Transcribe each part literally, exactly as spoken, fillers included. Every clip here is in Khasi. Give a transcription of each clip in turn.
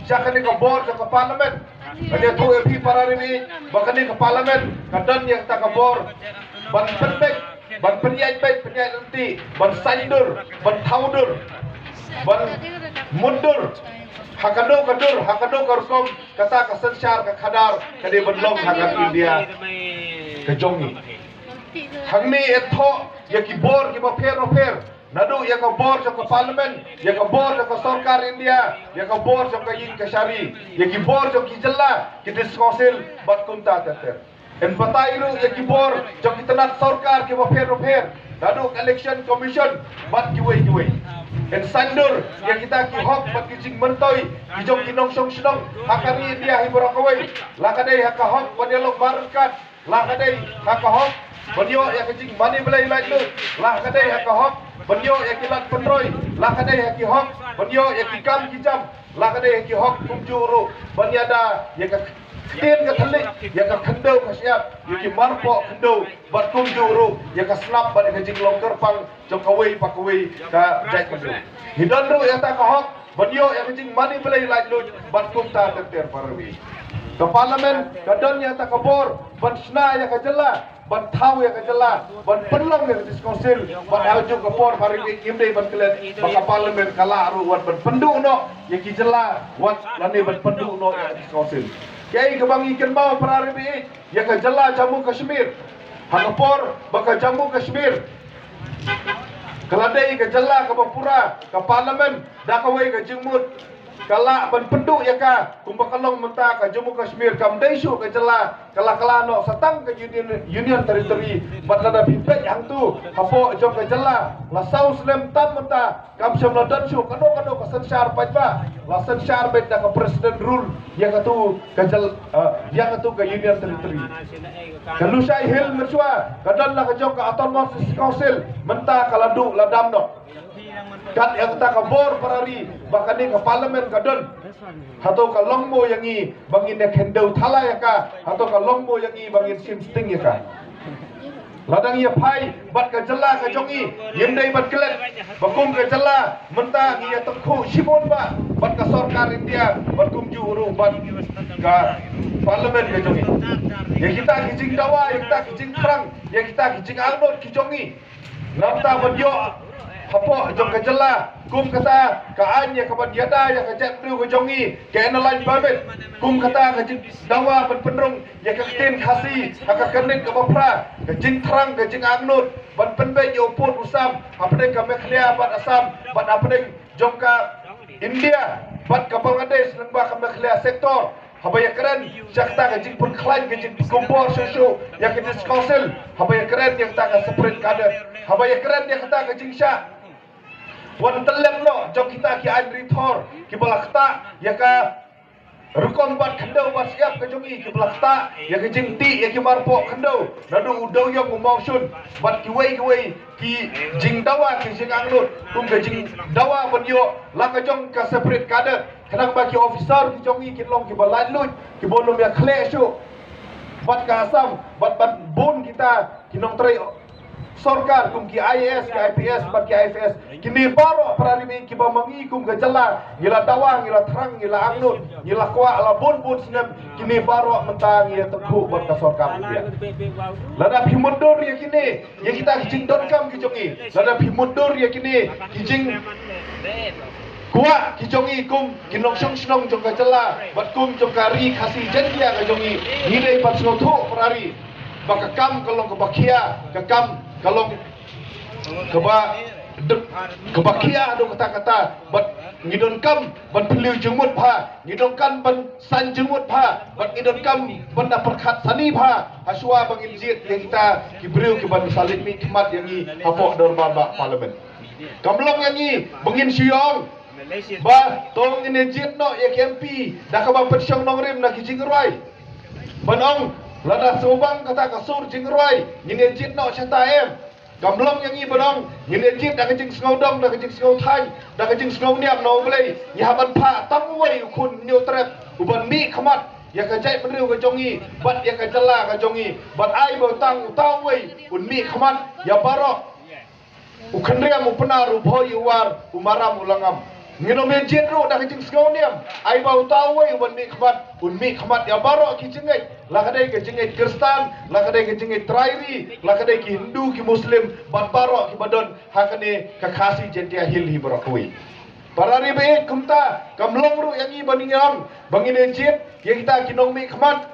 sha kane ka bor jong ka parliament. Ngan ïathuh ïa phi para ri, ba kane ka parliament ka don ïa kata ka bor ban pynbeit, ban pynïaid beit, pynïaid lynti, ban saiñdur, ban thaw dur, ban mutdur ha kano ka dur, ha kano ka rukom kata ka synshar ka khadar ka dei ban long ha ka India ka jong ngi. Hangne yn thoh ïa ki bor kiba pher bapher, naduh ïa ka bor jong ka parliament, ïa ka bor jong ka sorkar India, ïa ka bor jong ka ïing ka shari, ïa ki bor jong ki jylla, ki district council bad kumta ter ter. Yn batai ruh ïa ki bor jong ki tnat sorkar kiba pher bapher, naduh ka election commission bad kiwei kiwei. Yn saiñdur ïa kita ki hok bad ki jingmyntoi ki jong ki nongshong shnong ha ka ri India hi baroh kawei, la ka dei ha ka hok ban ïalong marryngkat, la ka dei ha ka hok ban ïoh ïa ka jingmane blei laitluid, la ka dei ha ka hok ban ïoh ïa ki lad pynroi, la ka dei ha ki hok ban ïoh ïa ki kam ki jam, la ka dei ha ki hok kumjuh ruh ban ïada ïa ka ktien ka thylliej, ïa ka khyndew ka shyiap, ïa ki marpoh khyndew bad kumjuh ruh ïa ka snap bad ïa ka jinglong kyrpang jong kawei pa kawei ka jaitbynriew. Ngi don ruh ïa kata ka hok ban ïoh ïa ka jingmane blei laitluid bad kumta ter ter para ri. Ka parliament ka don ïa kata ka bor ban shna ïa ka jylla, ban thaw ïa ka jylla, ban pynlong ïa ka district council, bad ha kajuh ka por para ri, ngim dei ban klet ba ka parliament ka lah ruh wat ban pynduh noh ïa ki jylla wat lane ban pynduh noh ïa ka district council. Kaei kaba ngi kynmaw para ri, ïa ka jylla Jammu Kashmir, ha ka por ba ka Jammu Kashmir ka la dei ka jylla kaba pura, ka parliament da kawei ka jingmut ka lah ban pynduh ïa ka, kumba ka long mynta ka Jammu Kashmir kam dei shuh ka jylla, ka la kylla noh sa tang ka union, union territory. Bad lada phi peit hangto hapoh jong ka jylla la saw snem tam mynta kam shym la don shuh kano kano ka synshar paidbah, la synshar beit da ka president rule ïa kato ka jyl-, eh, ïa kato ka union territory. Ka Lushai Hill mynshuwa ka don la ka jong ka Autonomous District Council, mynta ka la duh la dam noh. Kat ïa kata ka bor para ri ba kane ka parliament ka don, hato ka long mo ïa ngi ba ngin ïa khyndew thala ïa ka, hato ka long mo ïa ngi ba ngin shim sting ïa ka? Lada ngi ïa phai bad ka jylla ka jong ngi, ngim dei ban klet ba kum ka jylla mynta ngi ïa tyngkhuh shibun bha bad ka sorkar India bad kumjuh ruh bad ka parliament ka jong ngi. Ïa kita ki jingdawa, ïa kita ki jingthrang, ïa kita ki jingangnud ki jong ngi, namar ban ïoh hapoh jong ka jylla, kum kata ka aiñ ïa ka ban ïada ïa ka jaitbynriew ka jong ngi, ka Inner Line Permit, kum kata ka jingdawa ban pynrung ïa ka ktien Khasi ha ka kyrnit kaba phra, ka jingthrang, ka jingangnud ban pynbeit ïa u pud u sam hapdeng ka Meghalaya bad Assam bad hapdeng jong ka India bad ka Bangladesh lyngba ka Meghalaya sector, haba ïakren sha kata ka jingpynkhlaiñ, ka jingpynkumbor shuh shuh ïa ka District Council, haba ïakren ïa kata ka separate cadre, haba ïakren ïa kata ka jingshah wan tyllep noh jong kita ki aiñ ri thor kiba la ktah ïa ka rukom bat khyndew bat shyiap ka jong ngi, kiba la ktah ïa ka jingtih ïa ki marpoh khyndew naduh u dewïong u mawshun bad kiwei kiwei ki jingdawa, ki jingangnud, kum ka jingdawa ban ïoh la ka jong ka separate cadre, khnang ba ki officer ki jong ngi kin long kiba laitluid, kiba ym ïa khleh shuh bad ka Assam bad, bad bun kita ki nongtrei sorkar kum ki I A S, ki I P S bad ki I F S. Kine baroh para ri, kiba ma ngi kum ka jylla ngi la dawa, ngi la thrang, ngi la angnud, ngi la kwah la bun bun snem, kine baroh mynta ngi ïa tyngkhuh bad ka sorkar India. Lada phi mutdur ïa kine, ïa kita ki jingdonkam ki jong ngi, lada phi mutdur ïa kine ki jing kwah ki jong ngi kum ki nongshong shnong jong ka jylla bad kum jong ka ri Khasi Jaiñtia ka jong ngi, ngi dei ban sngewthuh para ri ba ka kam ka long kaba khia, ka kam ka long kaba dep, kaba khia haduh katta katta, bad ngi donkam ban phylliew jingmut bha, ngi donkam ban saiñ jingmut bha, bad ngi donkam ban da pyrkhat sani bha hashuwa ba ngin jied ïa kita ki briew kiban sa leit mihkhmat ïa ngi hapoh dorbar bah Parliament. Kam long ïa ngi ba ngin shu ong ba to ngin ïa jied noh ïa ki M P da kaba pynshong nongrim na ki jingrwai. Ban ong lada sngewbang kata ka sur jingrwai ngin ïa jied noh shata, em. Kam long ïa ngi ban ong ngin ïa jied da ka jingsngewdom, da ka jingsngewthaiñ, da ka jingsngewniam na U Blei. Ngi hap ban phah tang uwei u khun hynñiew trep uban mihkhmat ïa ka jaitbynriew ka jong ngi bad ïa ka jylla ka jong ngi, bad ai ba tang uta uwei un mihkhmat ïa baroh. U khynriam, u Pnar, u Bhoi, u War, u Maram, u Langam. Ngin ym ïa jied ruh da ka jingsngewniam, ai ba uta uwei u ban mih khmat, un mih khmat ïa baroh ki jingngeit, la ka dei ka jingngeit Khristan, la ka dei ka jingngeit Trai ri, la ka dei ki Hindu, ki Muslim, bad baroh kiba don ha kane ka Khasi Jaintia Hills hi baroh kawei. Para ri baieit, kumta kam long ruh ïa ngi ba ngin ong ba ngin ïa jied ïa kita ki nongmihkhmat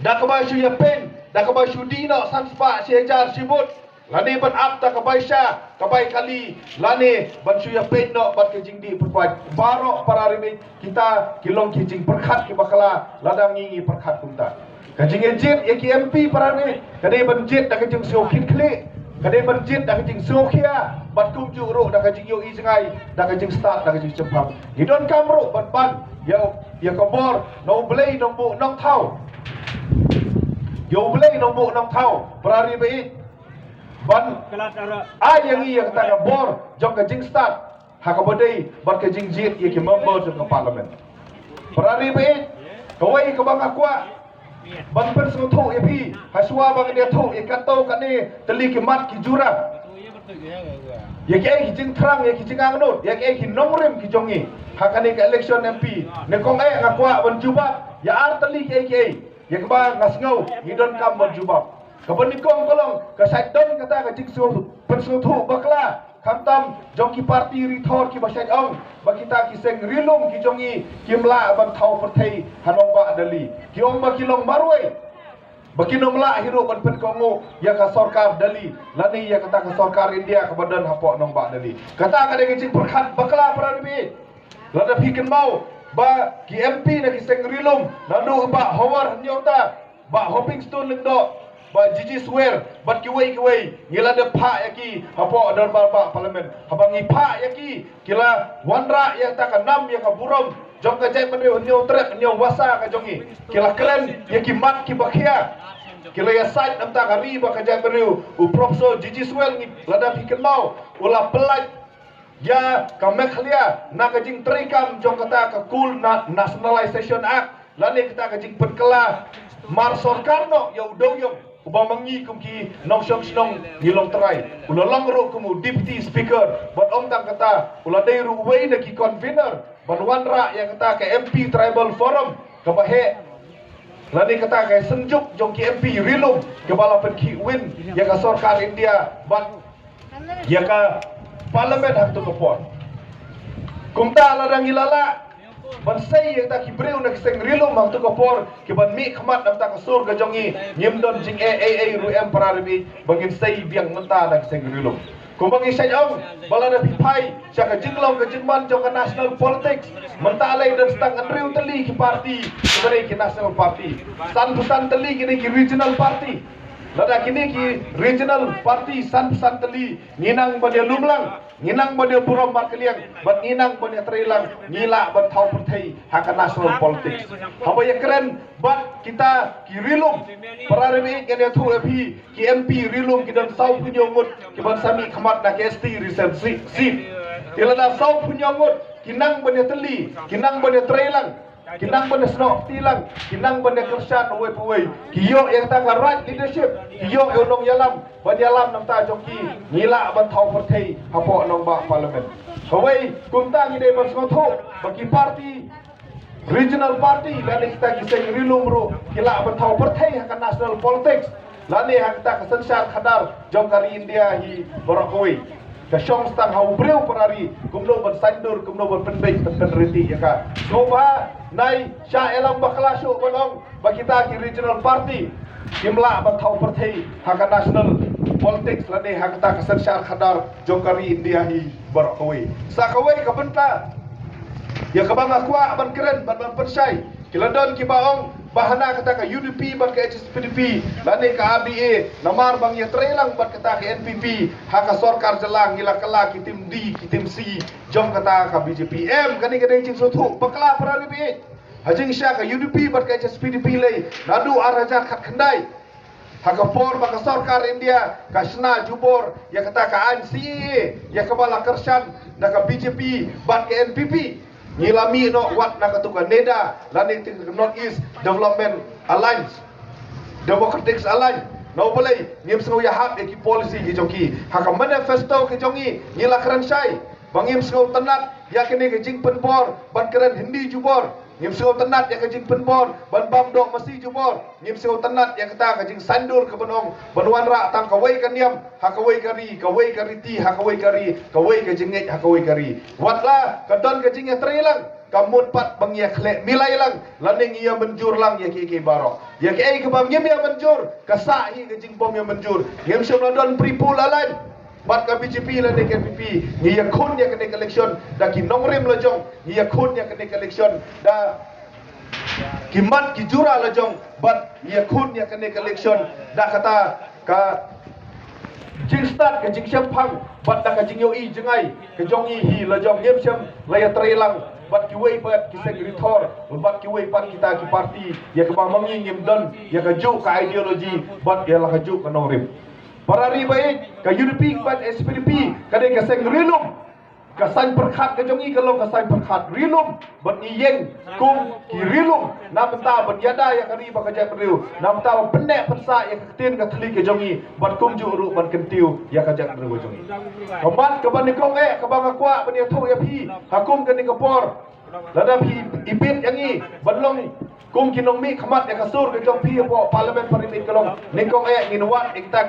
da kaba shu ïa pyn, da kaba shu dih noh san spah shi hajar shi vote, lane ban ap da ka bai sha, ka bai kali, lane ban shu ïa pyn noh bad ka jingdih pyrpad. Baroh para ri baieit, kita ki long ki jingpyrkhat kiba khlaiñ, lada ngi ngi pyrkhat kumta. Ka jingïa jied ïa ki M P para ri baieit, ka dei ban jied da ka jingsngewkhih khlieh, ka dei ban jied da ka jingsngewkhia, bad kumjuh ruh da ka jingïohi jngai, da ka jingstad, da ka jingshemphang. Ngi donkam ruh ban pan ïa, ïa ka bor na U Blei Nongbuh Nongthaw. Ïa U Blei Nongbuh Nongthaw, para ri baieit, ban ai ïa ngi ïa kata ka bor jong ka jingstad ha kaba dei bad ka jingjied ïa ki member jong ka Parliament. Para ri baieit, kawei kaba nga kwah ban pynsngewthuh ïa phi, ha shuwa ba ngin ïathuh ïa kato kane tylli ki mat ki jura, ïa kiei ki jingthrang, ïa ki jingangnud, ïa kiei ki nongrim ki jong ngi ha kane ka election M P, ne kong eh nga kwah ban jubab ïa ar tylli kiei kiei ïa kaba nga sngew ngi donkam ban jubab. Kaba nyngkong ka long, ka shait don kata ka jingsngew, pynsngewthuh bakla, khamtam jong ki parti rithor kiba shait ong ba kita ki seng ri lum ki jong ngi kim lah ban thaw pyrthei ha nongbah Delhi. Ki ong ba ki long marwei, ba kin ym lah hi ruh ban pynkohnguh ïa ka sorkar Delhi, lane ïa kata ka sorkar India kaba don hapoh nongbah Delhi. Kata ka dei ka jingpyrkhat bakla, para ri baieit. Lada phi kynmaw ba ki M P na ki seng ri lum, naduh Bah Hoover Hynñiewta, Bah Hopingstone Lyngdoh, Bah G G Swer, bad kiwei kiwei, ngi la dep phah ïa ki hapoh dorbar bah Parliament. Haba ngi phah ïa ki, ki la wanrah ïa kata ka nam ïa ka burom jong ka jaitbynriew Hynñiewtrep Hynñiewbasa ka jong ngi. Ki la kren ïa ki mat kiba khia. Ki la ïasaid na bynta ka ri bad ka jaitbynriew. U Professor G G Swer, ngi, lada phi kynmaw, u la pyllait ïa ka Meghalaya na ka jingtreikam jong kata ka Coal Na-, Nationalisation Act, lane kata ka jingpynkylla mar sorkar noh ïa u dewiong uba ma ngi kum ki nongshong shnong ngi long trai. U la long ruh kum u Deputy Speaker, bad ym tang kata, u la dei ruh uwei na ki convener ban wanrah ïa kata ka M P Tribal Forum kaba heh, lane kata ka synjuk jong ki M P ri lum kaba la pynkhih win ïa ka sorkar India bad ïa ka Parliament ha kato ka por. Kumta lada ngi la lah ban sei ïa kita ki briew na ki seng ri lum ha kato ka por, ki ban mih khmat na bynta ka sur ka jong ngi, ngim don jingeh ei ei ruh em, para ri baieit, ba ngin sei biang mynta na ki seng ri lum. Kumba ngi shait ong, ba lada phi phai sha ka jinglong ka jingman jong ka national politics, mynta lei don tang hynriew tylli ki party kiba dei ki national party. Sanphew san tylli ki dei ki regional party. Lada kine ki regional party sanphew san tylli, ngi nang ban ïalum lang, ngi nang ban ïaburom markylliang, bad ngi nang ban ïatreilang, ngi lah ban thaw pyrthei ha ka national politics. Haba ïakren bad kita ki ri lum, para ri baieit, ngan ïathuh ïa phi, ki M P ri lum ki don sawphew hynñiew ngut ki ban sa mih khmat na ka S T reserved seat. Te lada sawphew hynñiew ngut ki nang ban ïatylli, ki nang ban ïatreilang, ki nang ban ïasnoh kti lang, ki nang ban ïakyrshan uwei pa uwei, ki ïoh ïa kata ka right leadership, ki ïoh ïa u nongïalam ban ïalam na bynta jong ki, ngi lah ban thaw pyrthei hapoh nongbah Parliament. Kawei, kumta ngi dei ban sngewthuh ba ki party, regional party, lane kita ki seng ri lum ruh ki lah ban thaw pyrthei ha ka national politics, lane ha kata ka synshar khadar jong ka ri India hi baroh kawei. Ka shong tang ha u briew, para ri, kumno ban saiñdur, kumno ban pynbeit, ban pynriti ïa ka. Sngewbha nai shah ïalam bakla shuh ban ong ba kita ki regional party kim lah ban thaw pyrthei ha ka national politics lane ha kata ka synshar khadar jong ka ri India hi baroh kawei. Sa kawei ka bynta ïa kaba nga kwah ban kren, ban, ban pynshai. Ki la don kiba ong ba hana kata ka U D P bad ka H S P D P lane ka R D A, namar ba ngi ïatreilang bad kata ka N P P ha ka sorkar jylla, ngi la kylla ki tim D, ki tim C jong kata ka B J P. Em, kane ka dei jingsngewthuh bakla, para ri baieit. Ha jingshisha ka U D P bad ka H S P D P lei, naduh ar hajar khatkhyndai, ha ka por ba ka sorkar India ka shna jubor ïa kata ka aiñ C A A, ïa kaba la kyrshan da ka B J P bad ka N P P, ngi la mih noh wat na kato ka NEDA lane ka North East Development Alliance, Democratic Alliance. Na u balei? Ngim sngew ïahap ïa ki policy ki jong ki. Ha ka manifesto ki jong ngi, ngi la kren shai ba ngim sngewtynnat ïa kane ka jingpynbor ban kren Hindi jubor. Ngim sngewtynnat ïa ka jingpynbor ban bam doh masi jubor. Ngim sngewtynnat ïa kata ka jingsaindur ka ban ong ban wanrah tang kawei ka niam ha kawei ka ri, kawei ka riti ha kawei ka ri, kawei ka jingngeit ha kawei ka ri. Wat la ka don ka jingïatreilang, ka mut pat ba ngi ïakhleh milai lang lane ngi ïa mynjur lang ïa kiei kiei baroh. Ïa kiei kiba ngim ïa mynjur ka sah hi ka jingbym ïa mynjur. Ngim shym la don pre-poll alliance bad ka B J P lane ka N P P. Ngi ïakhun ïa kane ka election da ki nongrim la jong. Ngi ïakhun ïa kane ka election da ki mat ki jura la jong bad ngi ïakhun ïa kane ka election da kata ka jingstad ka jingshemphang bad da ka jingïohi jngai ka jong ngi hi la jong. Ngim shym la ïatreilang bad kiwei pat ki seng rithor bad kiwei pat kita ki parti ïa kaba ma ngi ngim don ïa kajuh ka ideology bad ïa la kajuh ka nongrim. Para ri ba ïeit, ka U D P bad S P D P ka dei ka seng ri lum. Ka saiñ pyrkhat ka jong ngi ka long ka saiñ pyrkhat ri lum bad ngi ïeng kum ki ri lum na bynta ban ïada ïa ka ri bad ka jaitbynriew, na bynta ban pynneh pynsah ïa ka ktien ka thylli ka jong ngi bad kumjuh ruh ban kyntiew ïa ka jaitbynriew ka jong ngi. Ka mat kaba nyngkong eh kaba nga kwah ban ïathuh ïa phi ha kum kane ka por, lada phi ibit ïa ngi ban long kum ki nongmihkhmat ïa ka sur ka jong phi hapoh Parliament, para ri ba ïeit, ka long nyngkong eh ngin wad ïa kita ki